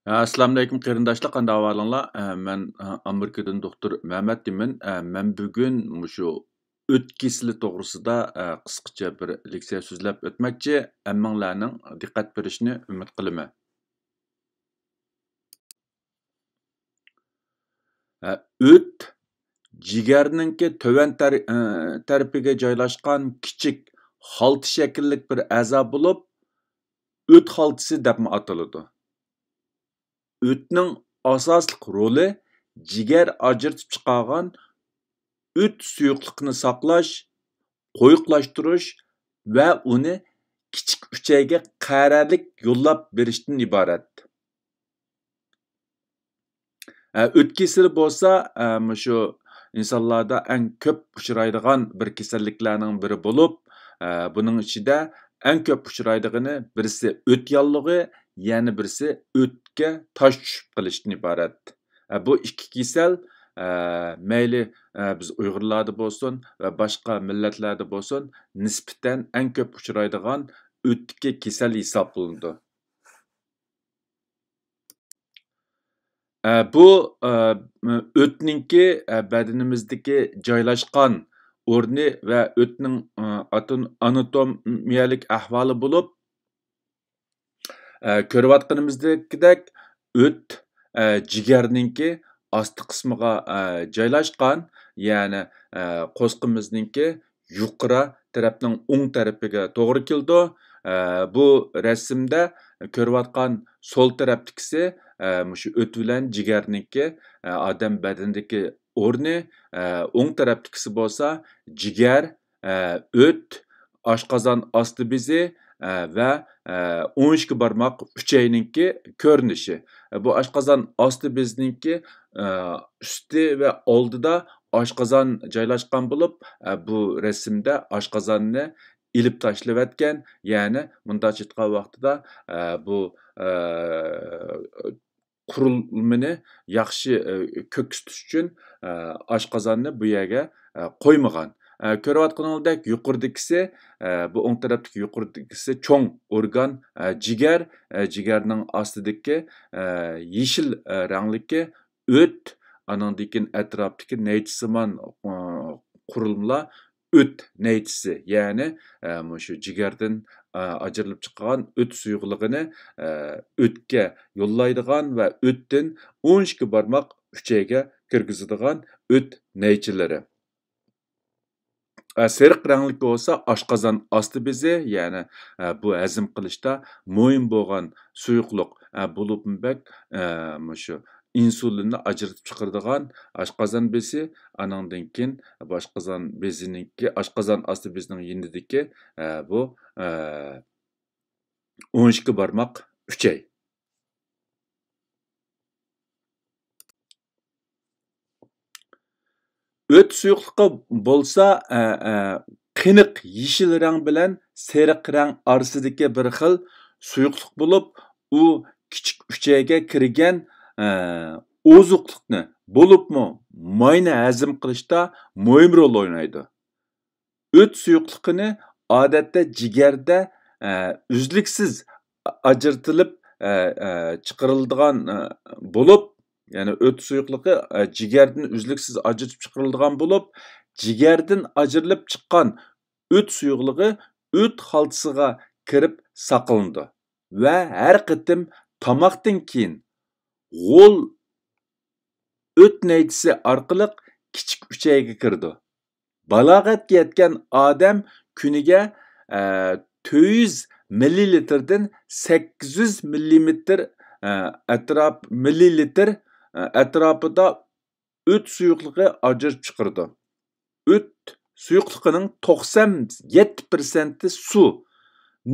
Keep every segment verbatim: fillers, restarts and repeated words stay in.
ئەسسالامۇئەلەيكۇم قېرىنداشلار، قانداق ئەھۋالىڭلار؟ ئە، مەن، ئە، ئامېرىكىدىن دوختۇر مەمەت دېمەن. ئە، مەن بۈگۈن مۇشۇ ئۆت كېسىلى توغرىسىدا، ئە، قىسقىچە بىر لېكسىيە سۆزلەپ ئۆتمەكچى. ھەممىڭلارنىڭ دىققەت بېرىشىنى ئۈمىد قىلىمەن. ئە، ئۆت جىگەرنىڭكى تۆۋەن تەر-، ئە، تەرىپىگە جايلاشقان كىچىك خالتا شەكىللىك بىر ئەزا بولۇپ، ئۆت خالتىسى دەپمۇ ئاتىلىدۇ. ئۆتنىڭ ئاساسلىق رولى جىگەر ئاجرىتىپ چىقارغان ئۆت سۇيۇقلۇقىنى ساقلاش، قويۇقلاشتۇرۇش ۋە ئۇنى كىچىك ئۈچەيگە قەرەلىك يوللاپ بېرىشتىن ئىبارەت. ئە، ئۆت كېسىلى بولسا، ئە، مۇشۇ ئىنسانلاردا ئەڭ كۆپ ئۇچرايدىغان بىر كېسەللىكلەرنىڭ بىرى بولۇپ، ئە، بۇنىڭ ئىچىدە ئەڭ كۆپ ئۇچرايدىغىنى بىرسى ئۆت ياللۇغى، يەنە بىرسى ئۆتكە تاش چۈشۈپ قېلىشتىن ئىبارەت. ئە، بۇ ئىككى كېسەل، ئە، مەيلى، ئە، بىز ئۇيغۇرلاردا بولسۇن ۋە باشقا مىللەتلەردە بولسۇن، نىسبەتەن ئەڭ كۆپ ئۇچرايدىغان ئۆتتىكى كېسەل ھېسابلىنىدۇ. ئە، بۇ، ئە، ئۆتنىڭكى، ئە، بەدىنىمىزدىكى جايلاشقان ئورنى ۋە ئۆتنىڭ، ئە، ئاتون-، ئاناتومىيەلىك ئەھۋالى بولۇپ، ئە، كۆرۈۋاتقىنىمىزدەكدەك ئۆت، ئە، جىگەرنىڭكى ئاستى قىسمىغا، ئە، جايلاشقان، يەنى، ئە، قورسىقىمىزنىڭكى يۇقىرى تەرەپنىڭ ئوڭ تەرىپىگە توغرا كېلىدۇ. ئە، بۇ رەسىمدە كۆرۈۋاتقان سول تەرەپتىكىسى، ئە، مۇشۇ ئۆت بىلەن جىگەرنىڭكى، ئە، ئادەم بەدىنىدىكى ئورنى، ئە، ئوڭ تەرەپتىكىسى بولسا جىگەر، ئە، ئۆت، ئاشقازان ئاستى بېزى، ئە، ۋە، ئە، ئون ئىككى بارماق ئۈچەينىڭكى كۆرۈنۈشى. ئە، بۇ ئاشقازان ئاستى بېزىنىڭكى، ئە، ئۈستى ۋە ئالدىدا ئاشقازان جايلاشقان بولۇپ، ئە، بۇ رەسىمدە ئاشقازاننى ئېلىپ تاشلىۋەتكەن، يەنى مۇنداقچە ئېيتقان ۋاقتىدا، ئە، بۇ، ئە، قۇرۇلمىنى ياخشى، ئە، كۆرسىتىش ئۈچۈن، ئە، ئاشقازاننى بۇ يەرگە، ئە، قويمىغان. ئە، كۆرۈۋاتقىنىڭىزدەك يۇقىرىدىكىسى، ئە، بۇ ئوڭ تەرەپتىكى يۇقىرىدىكىسى چوڭ ئورگان، ئە، جىگەر، ئە، جىگەرنىڭ ئاستىدىكى، ئە، يېشىل، ئە، رەڭلىكى ئۆت، ئانىڭدىن كېيىن ئەتراپتىكى نەيچىسىمان، ئە، قۇرۇلمىلار ئۆت نەيچىسى، يەنى، ئە، مۇشۇ جىگەردىن، ئە، ئاجرىلىپ چىققان ئۆت سۇيۇقلۇقىنى، ئە، ئۆتكە يوللايدىغان ۋە ئۆتتىن ئون ئىككى بارماق ئۈچەيگە كىرگۈزىدىغان ئۆت نەيچىلىرى. ئە، سېرىق رەڭلىك بولسا ئاشقازان ئاستى بېزى، يەنى، ئە، بۇ ھەزىم قىلىشتا مۇھىم بولغان سۇيۇقلۇق، ئە، بولۇپمۇ بەك، ئە، مۇشۇ ئىنسۇلىننى ئاجرىتىپ چىقىرىدىغان ئاشقازان بېزى، ئانىڭدىن كېيىن بۇ ئاشقازان بېزىنىڭكى، ئاشقازان ئاستى بېزىنىڭ يېنىدىكى، ئە، بۇ، ئە، ئون ئىككى بارماق ئۈچەي. ئۆت سۇيۇقلۇقى بولسا، ئە، ئە، قېنىق يېشىل رەڭ بىلەن سېرىق رەڭ ئارىسىدىكى بىر خىل سۇيۇقلۇق بولۇپ، ئۇ كىچىك ئۈچەيگە كىرگەن، ئە، ئوزۇقلۇقنى، بولۇپمۇ ماينى ھەزىم قىلىشتا مۇھىم رول ئوينايدۇ. ئۆت سۇيۇقلۇقىنى ئادەتتە جىگەردە، ئە، ئۈزلۈكسىز ئاجرىتىلىپ، ئە، ئە، چىقىرىلىدىغان، ئە، بولۇپ، يەنى ئۆت سۇيۇقلۇقى، ئە، جىگەردىن ئۈزلۈكسىز ئاجرىتىپ چىقىرىلىدىغان بولۇپ، جىگەردىن ئاجرىلىپ چىققان ئۆت سۇيۇقلۇقى ئۆت خالتىسىغا كىرىپ ساقلىنىدۇ ۋە ھەر قېتىم تاماقتىن كېيىن غول ئۆت نەيچىسى ئارقىلىق كىچىك ئۈچەيگە كىرىدۇ. بالاغەتكە يەتكەن ئادەم كۈنىگە، ئە، تۆت يۈز مىللىلىتىردىن سەككىز يۈز مىللىمېتىر، ئە، ئەتراپ، مىللىلىتىر، ئە، ئەتراپىدا ئۆت سۇيۇقلۇقى ئاجرىتىپ چىقىرىدۇ. ئۆت سۇيۇقلۇقىنىڭ توقسان يەتتە پىرسەنتى سۇ،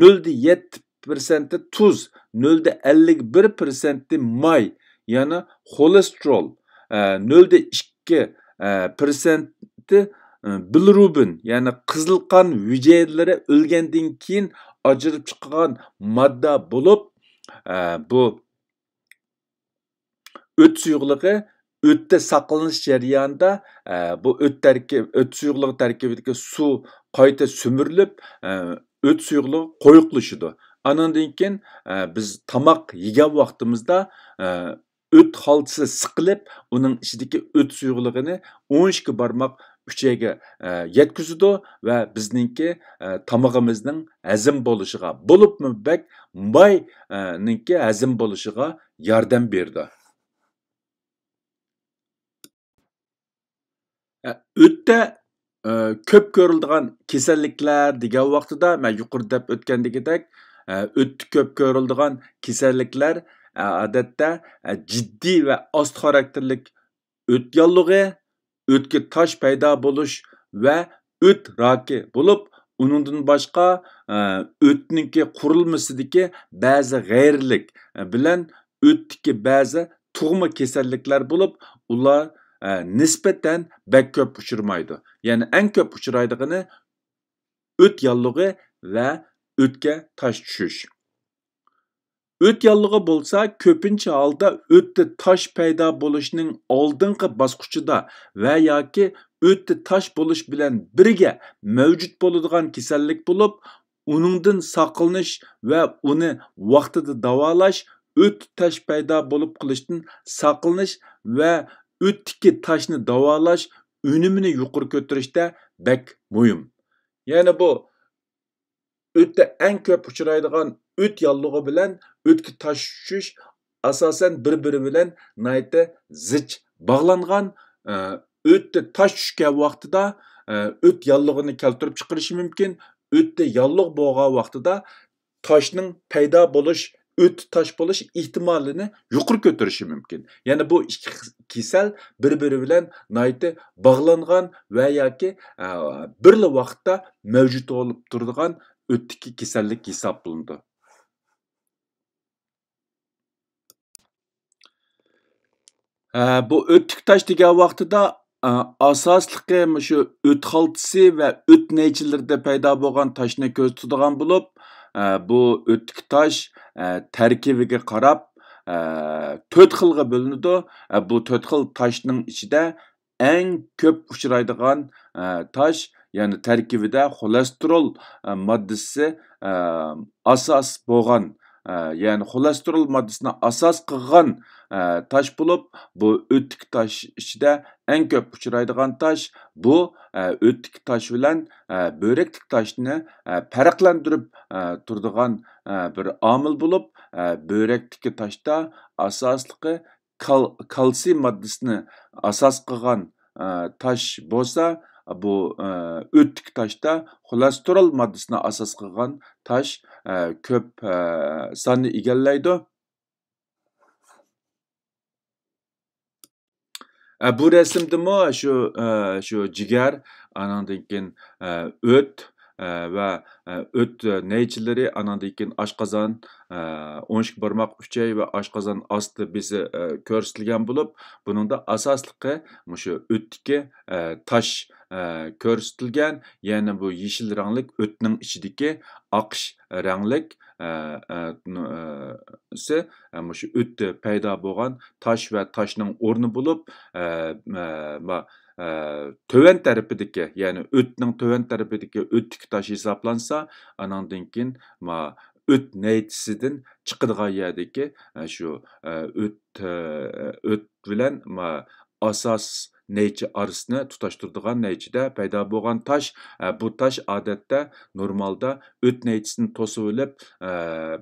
نۆل دە يەتتە پىرسەنتى تۇز، نۆل دە ئەللىك بىر پىرسەنتى ماي، يەنى خولېستېرول، ئە، نۆل دە ئىككى، ئە، پىرسەنتى، ئە، بىلىرۇبىن، يەنى قىزىل قان ھۈجەيرىلىرى ئۆلگەندىن كېيىن ئاجرىلىپ چىققان ماددا بولۇپ، ئە، بۇ ئۆت سۇيۇقلۇقى ئۆتتە ساقلىنىش جەريانىدا، ئە، بۇ ئۆت تەركىب-، ئۆت سۇيۇقلۇقى تەركىبىدىكى سۇ قايتا سۈمۈرۈلۈپ، ئە، ئۆت سۇيۇقلۇقى قويۇقلىشىدۇ. ئانىڭدىن كېيىن، ئە، بىز تاماق يېگەن ۋاقتىمىزدا، ئە، ئۆت خالتىسى سىقىلىپ، ئۇنىڭ ئىچىدىكى ئۆت سۇيۇقلۇقىنى ئون ئىككى بارماق ئۈچەيگە، ئە، يەتكۈزىدۇ ۋە بىزنىڭكى، ئە، تامىقىمىزنىڭ ھەزىم بولۇشىغا، بولۇپمۇ بەك ماي، ئە، نىڭكى ھەزىم بولۇشىغا ياردەم بېرىدۇ. ئە، ئۆتتە، ئە، كۆپ كۆرۈلىدىغان كېسەللىكلەر دېگەن ۋاقتىدا، مەن يۇقىرىدا دەپ ئۆتكەندىكىدەك، ئە، ئۆتتە كۆپ كۆرۈلىدىغان كېسەللىكلەر، ئە، ئادەتتە، ئە، جىددىي ۋە ئاستا خاراكتېرلىك ئۆت ياللۇغى، ئۆتكە تاش پەيدا بولۇش ۋە ئۆت راكى بولۇپ، ئۇنىڭدىن باشقا، ئە، ئۆتنىڭكى قۇرۇلمىسىدىكى بەزى غەيرىيلىك، ئە، بىلەن ئۆتتىكى بەزى تۇغما كېسەللىكلەر بولۇپ، ئۇلار، ئە، نىسبەتەن بەك كۆپ ئۇچرىمايدۇ. يەنى ئەڭ كۆپ ئۇچرايدىغىنى ئۆت ياللۇغى ۋە ئۆتكە تاش چۈشۈش. ئۆت ياللۇغى بولسا كۆپىنچە ھالدا ئۆتتە تاش پەيدا بولۇشنىڭ ئالدىنقى باسقۇچىدا ۋە ياكى ئۆتتە تاش بولۇش بىلەن بىرگە مەۋجۇت بولىدىغان كېسەللىك بولۇپ، ئۇنىڭدىن ساقلىنىش ۋە ئۇنى ۋاقتىدا داۋالاش ئۆتتە تاش پەيدا بولۇپ قېلىشتىن ساقلىنىش ۋە ئۆتتىكى تاشنى داۋالاش ئۈنۈمىنى يۇقىرى كۆتۈرۈشتە بەك مۇھىم. يەنى بۇ ئۆتتە ئەڭ كۆپ ئۇچرايدىغان ئۆت ياللۇغى بىلەن ئۆتكە تاش چۈشۈش ئاساسەن بىر-بىرى بىلەن ناھايىتى زىچ باغلانغان. ئۆتتە تاش چۈشكەن ۋاقتىدا، ئۆت ياللۇغىنى كەلتۈرۈپ چىقىرىشى مۇمكىن. ئۆتتە ياللۇغ بولغان ۋاقتىدا تاشنىڭ پەيدا بولۇش، ئۆتتە تاش بولۇش ئېھتىمالىنى يۇقىرى كۆتۈرۈشى مۇمكىن. يەنى بۇ ئىككى كېسەل بىر-بىرى بىلەن ناھايىتى باغلانغان ۋە ياكى، ئە، بىرلا ۋاقىتتا مەۋجۇت بولۇپ تۇرىدىغان ئۆتتىكى كېسەللىك ھېسابلىنىدۇ. ئە، بۇ ئۆتتىكى تاش دېگەن ۋاقتىدا، ئە، ئاساسلىقى مۇشۇ ئۆت خالتىسى ۋە ئۆت نەيچىلىرىدە پەيدا بولغان تاشنى كۆرسىتىدىغان بولۇپ، ئە، بۇ ئۆتتىكى تاش، ئە، تەركىبىگە قاراپ، ئە، تۆت خىلغا بۆلۈنىدۇ. ئە، بۇ تۆت خىل تاشنىڭ ئىچىدە ئەڭ كۆپ ئۇچرايدىغان، ئە، تاش، يەنى تەركىبىدە خولېستېرول، ئە، ماددىسى، ئە، ئاساس بولغان، ئە، يەنى خولېستېرول ماددىسىنى ئاساس قىلغان، ئە، تاش بولۇپ، بۇ ئۆتتىكى تاش ئىچىدە ئەڭ كۆپ ئۇچرايدىغان تاش. بۇ، ئە، ئۆتتىكى تاش بىلەن، ئە، بۆرەكتىكى تاشنى، ئە، پەرقلەندۈرۈپ، ئە، تۇرىدىغان، ئە، بىر ئامىل بولۇپ، ئە، بۆرەكتىكى تاشتا ئاساسلىقى كال-، كالتسىي ماددىسىنى ئاساس قىلغان، ئە، تاش بولسا، بۇ، ئە، ئۆتتىكى تاشتا خولېستېرول ماددىسىنى ئاساس قىلغان تاش، ئە، كۆپ، ئە، ساننى ئىگىلەيدۇ. ئە، بۇ رەسىمدىمۇ شۇ، ئە، شۇ جىگەر، ئانىڭدىن كېيىن، ئە، ئۆت، ئە، ۋە، ئە، ئۆت نەيچىلىرى، ئانىڭدىن كېيىن ئاشقازان، ئە، ئون ئىككى بارماق ئۈچەي ۋە ئاشقازان ئاستى بېزى، ئە، كۆرسىتىلگەن بولۇپ، بۇنىڭدا ئاساسلىقى مۇشۇ ئۆتتىكى، ئە، تاش، ئە، كۆرسىتىلگەن. يەنى بۇ يېشىل رەڭلىك ئۆتنىڭ ئىچىدىكى ئاقىش رەڭلىك، ئە، ئە، نۇ-، ئە، سى، ئە، مۇشۇ ئۆتتە پەيدا بولغان تاش ۋە تاشنىڭ ئورنى بولۇپ، ئە، ئە، ما-، ئە، تۆۋەن تەرىپىدىكى، يەنى ئۆتنىڭ تۆۋەن تەرىپىدىكى ئۆتتىكى تاش ھېسابلانسا، ئانىڭدىن كېيىن ما-، ئۆت نەيچىسىدىن چىقىدىغان يەردىكى، ئە، شۇ، ئە، ئۆت، ئە، ئۆت بىلەن ما-، ئاساس نەيچە ئارىسىنى تۇتاشتۇرىدىغان نەيچىدە پەيدا بولغان تاش. ئە، بۇ تاش ئادەتتە نورمالدا ئۆت نەيچىسىنى توسۇۋېلىپ، ئە،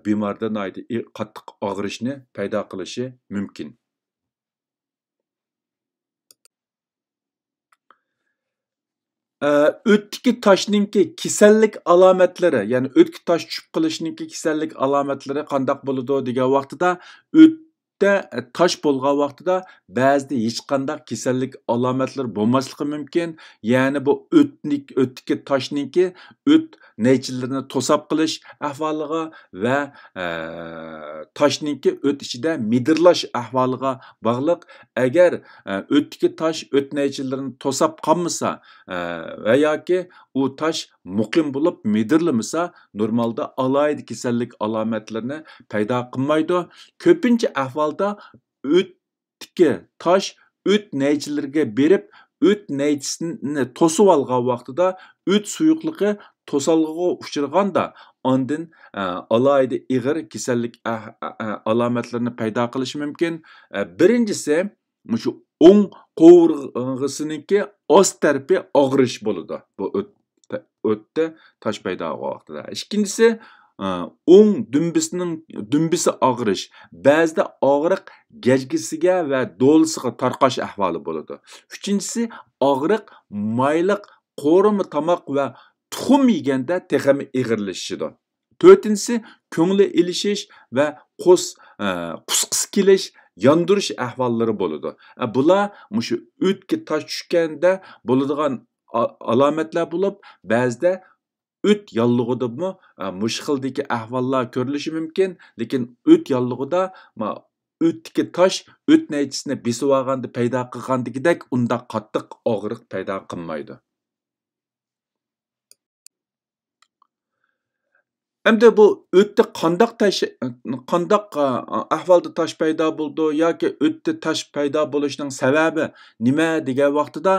بىماردا ناھايىتى ئى-، قاتتىق ئاغرىشنى پەيدا قىلىشى مۇمكىن. ئە، ئۆتتىكى تاشنىڭكى كېسەللىك ئالامەتلىرى، يەنى ئۆتكە تاش چۈشۈپ قېلىشنىڭكى كېسەللىك ئالامەتلىرى قانداق بولىدۇ دېگەن ۋاقتىدا، ئۆتتە، ئە، تاش بولغان ۋاقتىدا بەزىدە ھېچقانداق كېسەللىك ئالامەتلىرى بولماسلىقى مۇمكىن. يەنى بۇ ئۆتنىك-، ئۆتتىكى تاشنىڭكى ئۆت نەيچىلىرىنى توساپ قېلىش ئەھۋالىغا ۋە، ئە، تاشنىڭكى ئۆت ئىچىدە مىدىرلاش ئەھۋالىغا باغلىق. ئەگەر، ئە، ئۆتتىكى تاش ئۆت نەيچىلىرىنى توساپ قالمىسا، ئە، ۋە ياكى ئۇ تاش مۇقىم بولۇپ مىدىرلىمىسا، نورمالدا ئالاھىدە كېسەللىك ئالامەتلىرىنى پەيدا قىلمايدۇ. كۆپىنچە ئەھۋالدا ئۆت تىكى تاش ئۆت نەيچىلىرىگە بېرىپ، ئۆت نەيچىسىنى توسۇۋالغان ۋاقتىدا ئۆت سۇيۇقلۇقى توسالغۇغا ئۇچرىغاندا، ئاندىن، ئە، ئالاھىدە ئېغىر كېسەللىك ئە-، ئە-، ئە-، ئالامەتلىرىنى پەيدا قىلىشى مۇمكىن. ئە، بىرىنچىسى، مۇشۇ ئوڭ قوۋۇرغىسىنىڭكى ئاست تەرىپى ئاغرىش بولىدۇ. بۇ ئۆت-، ئۆتتە تاش پەيدا بولغان ۋاقتىدا. ئىككىنچىسى، ئە، ئوڭ دۈمبىسىنىڭ، دۈمبىسى ئاغرىش. بەزىدە ئاغرىق گەجگىسىگە ۋە دولىسىغا تارقاش ئەھۋالى بولىدۇ. ئۈچىنچىسى، ئاغرىق مايلىق قورۇما تاماق ۋە تۇخۇم يېگەندە تېخىمۇ ئېغىرلىشىدۇ. تۆتىنچىسى، كۆڭلى ئېلىشىش ۋە قۇس-، ئە، قۇسقۇسى كېلىش، ياندۇرۇش ئەھۋاللىرى بولىدۇ. ئە، بۇلار مۇشۇ ئۆتكە تاش چۈشكەندە بولىدىغان ئا-، ئالامەتلەر بولۇپ، بەزىدە ئۆت ياللۇغىدىمۇ، ئە، مۇشۇ خىلدىكى ئەھۋاللار كۆرۈلۈشى مۇمكىن. لېكىن ئۆت ياللۇغىدا، ما، ئۆتتىكى تاش ئۆت نەيچىسىنى بېسىۋالغاندا پەيدا قىلغاندىكىدەك ئۇنداق قاتتىق ئاغرىق پەيدا قىلمايدۇ. ئەمدى بۇ ئۆتتە قانداق تاش، قانداق، ئە، ئەھۋالدا تاش پەيدا بولىدۇ ياكى ئۆتتە تاش پەيدا بولۇشنىڭ سەۋەبى نېمە دېگەن ۋاقتىدا،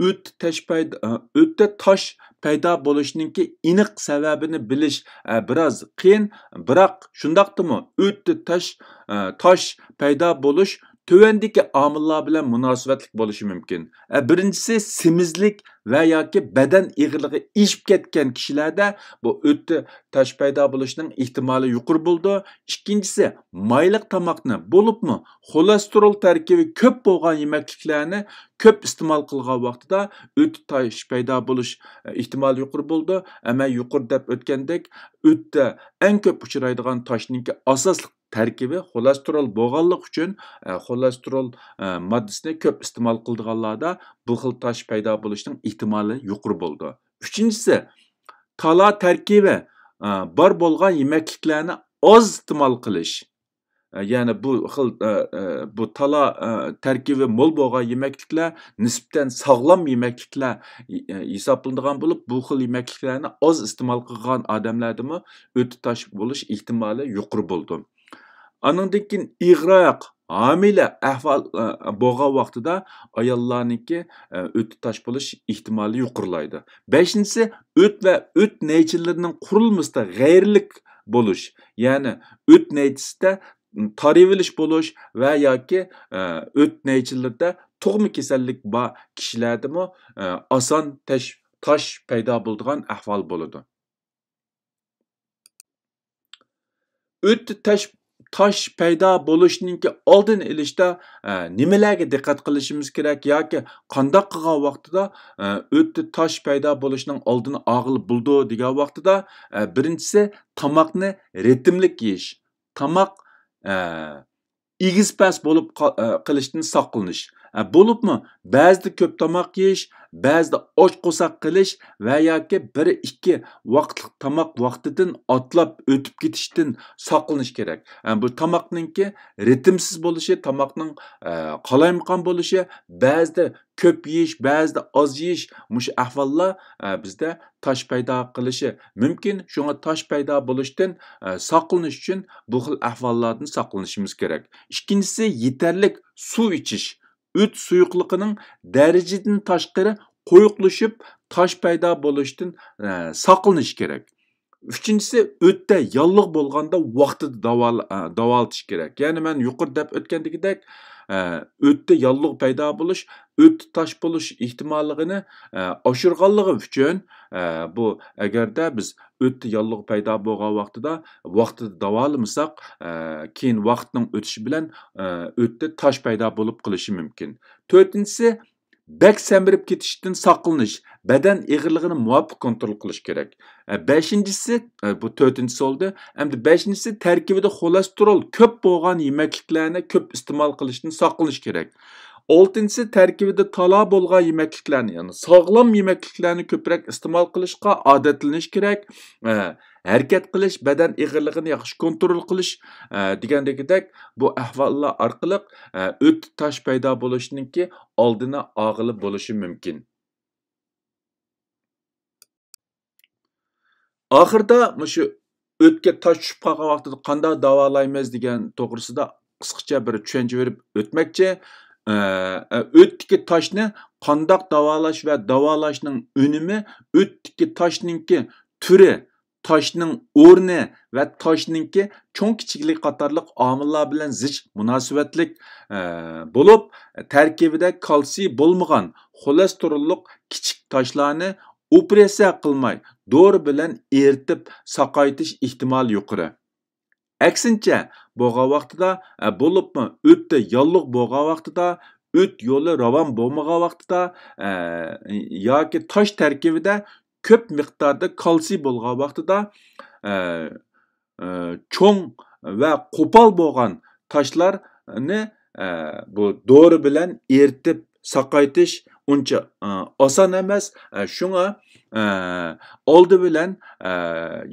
ئۆتتە تاش پەيدا، ئۆتتە تاش پەيدا بولۇشنىڭكى ئېنىق سەۋەبىنى بىلىش، ئە، بىراز قىيىن. بىراق شۇنداقتىمۇ ئۆتتە تاش، ئە، تاش پەيدا بولۇش تۆۋەندىكى ئامىللار بىلەن مۇناسىۋەتلىك بولۇشى مۇمكىن. ئە، بىرىنچىسى، سېمىزلىك ۋە ياكى بەدەن ئېغىرلىقى ئېشىپ كەتكەن كىشىلەردە بۇ ئۆتتە تاش پەيدا بولۇشنىڭ ئېھتىمالى يۇقىرى بولىدۇ. ئىككىنچىسى، مايلىق تاماقنى، بولۇپمۇ خولېستېرول تەركىبى كۆپ بولغان يېمەكلىكلەرنى كۆپ ئىستېمال قىلغان ۋاقتىدا ئۆتتە تاش پەيدا بولۇش، ئە، ئېھتىمالى يۇقىرى بولىدۇ. ئە، مەن يۇقىرىدا دەپ ئۆتكەندەك، ئۆتتە ئەڭ كۆپ ئۇچرايدىغان تاشنىڭكى ئاساسلىق تەركىبى خولېستېرول بولغانلىقى ئۈچۈن، ئە، خولېستېرول، ئە، ماددىسىنى كۆپ ئىستېمال قىلىدىغانلاردا بۇ خىل تاش پەيدا بولۇشنىڭ ئېھتىمالى يۇقىرى بولىدۇ. ئۈچىنچىسى، تالا تەركىبى، ئە، بار بولغان يېمەكلىكلەرنى ئاز ئىستېمال قىلىش. ئە، يەنى بۇ خىل، ئە، ئە، بۇ تالا، ئە، تەركىبى مول بولغان يېمەكلىكلەر نىسبەتەن ساغلام يېمەكلىكلەر ھېسابلىنىدىغان بولۇپ، بۇ خىل يېمەكلىكلەرنى ئاز ئىستېمال قىلغان ئادەملەردىمۇ ئۆتتە تاش بولۇش ئېھتىمالى يۇقىرى بولىدۇ. ئانىڭدىن كېيىن ئېغىرراق ھامىلە ئەھۋال، ئە، بولغان ۋاقتىدا ئاياللارنىڭكى، ئە، ئۆتتە تاش بولۇش ئېھتىمالى يۇقىرىلايدۇ. بەشىنچىسى، ئۆت ۋە ئۆت نەيچىلىرىنىڭ قۇرۇلمىسىدا غەيرىيلىك بولۇش، يەنى ئۆت نەيچىسىدە تارىۋېلىش بولۇش ۋە ياكى، ئە، ئۆت نەيچىلىرىدە تۇغما كېسەللىك بار كىشىلەردىمۇ، ئە، ئاسان تەش-، تاش پەيدا بولىدىغان ئەھۋال بولىدۇ. ئۆتتە تاش، تاش پەيدا بولۇشنىڭكى ئالدىنى ئېلىشتا، ئە، نېمىلەرگە دىققەت قىلىشىمىز كېرەك ياكى قانداق قىلغان ۋاقتىدا، ئە، ئۆتتە تاش پەيدا بولۇشنىڭ ئالدىنى ئالغىلى بولىدۇ دېگەن ۋاقتىدا، ئە، بىرىنچىسى تاماقنى رىتىملىك يېيىش. تاماق، ئە، ئېگىز-پەس بولۇپ قا-، ئە، قېلىشتىن ساقلىنىش. ئە، بولۇپمۇ بەزىدە كۆپ تاماق يېيىش، بەزىدە ئاچ قورساق قېلىش ۋە ياكى بىر ئىككى ۋاقىتلىق تاماق ۋاقتىدىن ئاتلاپ ئۆتۈپ كېتىشتىن ساقلىنىش كېرەك. ئە، بۇ تاماقنىڭكى رىتىمسىز بولۇشى، تاماقنىڭ، ئە، قالايمىقان بولۇشى، بەزىدە كۆپ يېيىش، بەزىدە ئاز يېيىش، مۇشۇ ئەھۋاللار، ئە، بىزدە تاش پەيدا قىلىشى مۇمكىن. شۇڭا تاش پەيدا بولۇشتىن، ئە، ساقلىنىش ئۈچۈن بۇ خىل ئەھۋاللاردىن ساقلىنىشىمىز كېرەك. ئىككىنچىسى، يېتەرلىك سۇ ئىچىش. ئۆت سۇيۇقلۇقىنىڭ دەرىجىدىن تاشقىرى قويۇقلىشىپ، تاش پەيدا بولۇشتىن، ئە، ساقلىنىش كېرەك. ئۈچىنچىسى، ئۆتتە ياللۇغ بولغاندا ۋاقتىدا داۋال-، ئە، داۋالىتىش كېرەك. يەنى مەن يۇقىرىدا دەپ ئۆتكەندىكىدەك، ئە، ئۆتتە ياللۇغ پەيدا بولۇش، ئۆتتە تاش بولۇش ئېھتىماللىقىنى، ئە، ئاشۇرغانلىقى ئۈچۈن، ئە، بۇ ئەگەردە بىز ئۆتتە ياللۇغ پەيدا بولغان ۋاقتىدا، ۋاقتىدا داۋالىمىساق، ئە، كېيىن ۋاقىتنىڭ ئۆتۈشى بىلەن، ئە، ئۆتتە تاش پەيدا بولۇپ قېلىشى مۇمكىن. تۆتىنچىسى، بەك سەمرىپ كېتىشتىن ساقلىنىش، بەدەن ئېغىرلىقىنى مۇۋاپىق كونترول قىلىش كېرەك. ئە، بەشىنچىسى، ئە، بۇ تۆتىنچىسى بولدى. ئەمدى بەشىنچىسى، تەركىبىدە خولېستېرول كۆپ بولغان يېمەكلىكلەرنى كۆپ ئىستېمال قىلىشتىن ساقلىنىش كېرەك. ئالتىنچىسى، تەركىبىدە تالا بولغان يېمەكلىكلەرنى، يەنى ساغلام يېمەكلىكلەرنى كۆپرەك ئىستېمال قىلىشقا ئادەتلىنىش كېرەك. ئە، ھەرىكەت قىلىش، بەدەن ئېغىرلىقىنى ياخشى كونترول قىلىش، ئە، دېگەندىكىدەك بۇ ئەھۋاللار ئارقىلىق، ئە، ئۆت تاش پەيدا بولۇشنىڭكى ئالدىنى ئالغىلى بولۇشى مۇمكىن. ئاخىردا مۇشۇ ئۆتكە تاش چۈشۈپ قالغان ۋاقتىدا قانداق داۋالايمىز دېگەن توغرىسىدا قىسقىچە بىر چۈشەنچە بېرىپ ئۆتمەكچى. ئە، ئۆتتىكى تاشنى قانداق داۋالاش ۋە داۋالاشنىڭ ئۈنۈمى ئۆتتىكى تاشنىڭكى تۈرى، تاشنىڭ ئورنى ۋە تاشنىڭكى چوڭ كىچىكلىكى قاتارلىق ئامىللار بىلەن زىچ مۇناسىۋەتلىك، ئە، بولۇپ، تەركىبىدە كالتسىي بولمىغان خولېستېروللۇق كىچىك تاشلارنى ئوپېراتسىيە قىلماي، دورا بىلەن ئېرىتىپ ساقايتىش ئېھتىمالى يۇقىرى. ئەكسىنچە بولغان ۋاقتىدا، ئە، بولۇپمۇ ئۆتتە ياللۇغ بولغان ۋاقتىدا، ئۆت يولى راۋان بولمىغان ۋاقتىدا، ئە، ياكى تاش تەركىبىدە كۆپ مىقداردا كالتسىي بولغان ۋاقتىدا، ئە، ئە، چوڭ ۋە قوپال بولغان تاشلارنى، ئە، بۇ دورا بىلەن ئېرىتىپ ساقايتىش ئۇنچە، ئە، ئاسان ئەمەس. ئە، شۇڭا، ئە، ئالدى بىلەن، ئە،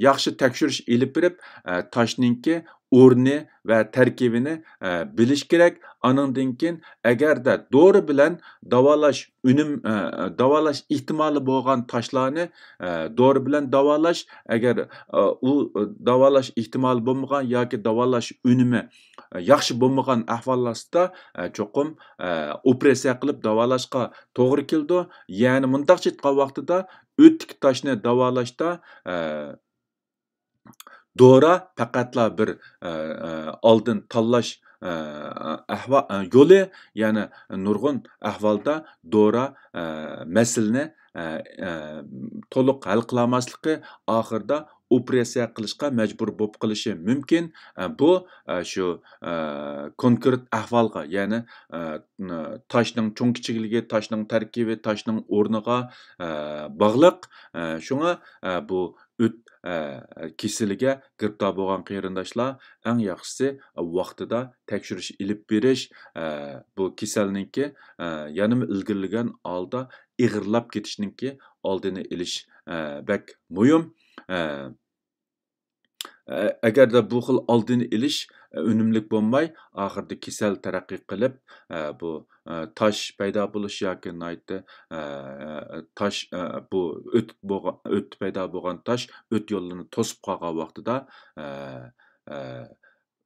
ياخشى تەكشۈرۈش ئېلىپ بېرىپ، ئە، تاشنىڭكى ئورنى ۋە تەركىبىنى، ئە، بىلىش كېرەك. ئانىڭدىن كېيىن، ئەگەردە دورا بىلەن داۋالاش ئۈنۈم، ئە، داۋالاش ئېھتىمالى بولغان تاشلارنى، ئە، دورا بىلەن داۋالاش، ئەگەر، ئە، ئۇ، ئە، داۋالاش ئېھتىمالى بولمىغان ياكى داۋالاش ئۈنۈمى، ئە، ياخشى بولمىغان ئەھۋال ئاستىدا، ئە، چوقۇم، ئە، ئوپېراتسىيە قىلىپ داۋالاشقا توغرا كېلىدۇ. يەنى مۇنداقچە ئېيتقان ۋاقتىدا ئۆتتىكى تاشنى داۋالاشتا، ئە، دورا پەقەتلا بىر، ئە، ئە، ئالدىن تاللاش، ئە، ئەھۋا-، ئە، يولى، يەنى نۇرغۇن ئەھۋالدا دورا، ئە، مەسىلىنى، ئە، ئە، تولۇق ھەل قىلالماسلىقى، ئاخىرىدا ئوپېراتسىيە قىلىشقا مەجبۇر بولۇپ قېلىشى مۇمكىن. ئە، بۇ، ئە، شۇ، ئە، كونكرېت ئەھۋالغا، يەنى، ئە، تاشنىڭ چوڭ كىچىكلىكى، تاشنىڭ تەركىبى، تاشنىڭ ئورنىغا، ئە، باغلىق. ئە، شۇڭا، ئە، بۇ ئۆت، ئە، كېسىلىگە گىرىپتار بولغان قېرىنداشلار ئەڭ ياخشىسى ۋاقتىدا تەكشۈرۈش ئېلىپ بېرىش، ئە، بۇ كېسەلنىڭكى، ئە، يەنىمۇ ئىلگىرىلىگەن ھالدا ئېغىرلاپ كېتىشنىڭكى ئالدىنى ئېلىش، ئە، بەك مۇھىم. ئە، ئە، ئەگەردە بۇ خىل ئالدىنى ئېلىش، ئە، ئۈنۈملۈك بولماي، ئاخىرىدا كېسەل تەرەققىي قىلىپ، ئە، بۇ، ئە، تاش پەيدا بولۇش ياكى ناھايىتى، ئە، تاش، ئە، بۇ ئۆت بولغا-، ئۆت پەيدا بولغان تاش ئۆت يوللىرىنى توسۇپ قالغان ۋاقتىدا، ئە، ئە،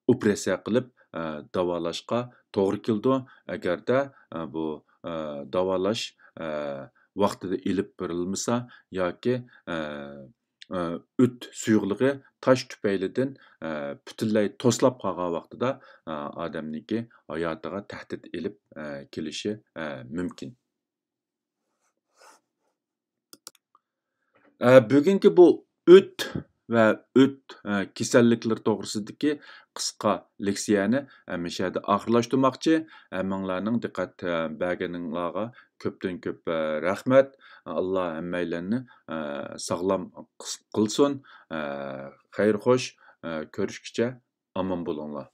ئوپېراتسىيە قىلىپ، ئە، داۋالاشقا توغرا كېلىدۇ. ئەگەردە، ئە، بۇ، ئە، داۋالاش، ئە، ۋاقتىدا ئېلىپ بېرىلمىسا ياكى، ئە، ئە، ئۆت سۇيۇقلۇقى تاش تۈپەيلىدىن، ئە، پۈتۈنلەي توسلاپ قالغان ۋاقتىدا، ئە، ئادەمنىڭكى ھاياتىغا تەھدىت ئېلىپ، ئە، كېلىشى، ئە، مۇمكىن. ئە، بۈگۈنكى بۇ ئۆت ۋە ئۆت، ئە، كېسەللىكلىرى توغرىسىدىكى قىسقا لېكسىيەنى، ئە، مۇشۇ يەردە ئاخىرلاشتۇرماقچى. ھەممىڭلارنىڭ دىققەت، ئە، بەرگىنىڭلارغا كۆپتىن كۆپ، ئە، رەھمەت. ئاللا ھەممەيلەننى، ئە، ساغلام قىس-، قىلسۇن. ئە، خەير خوش، ئە، كۆرۈشكىچە ئامان بولۇڭلار.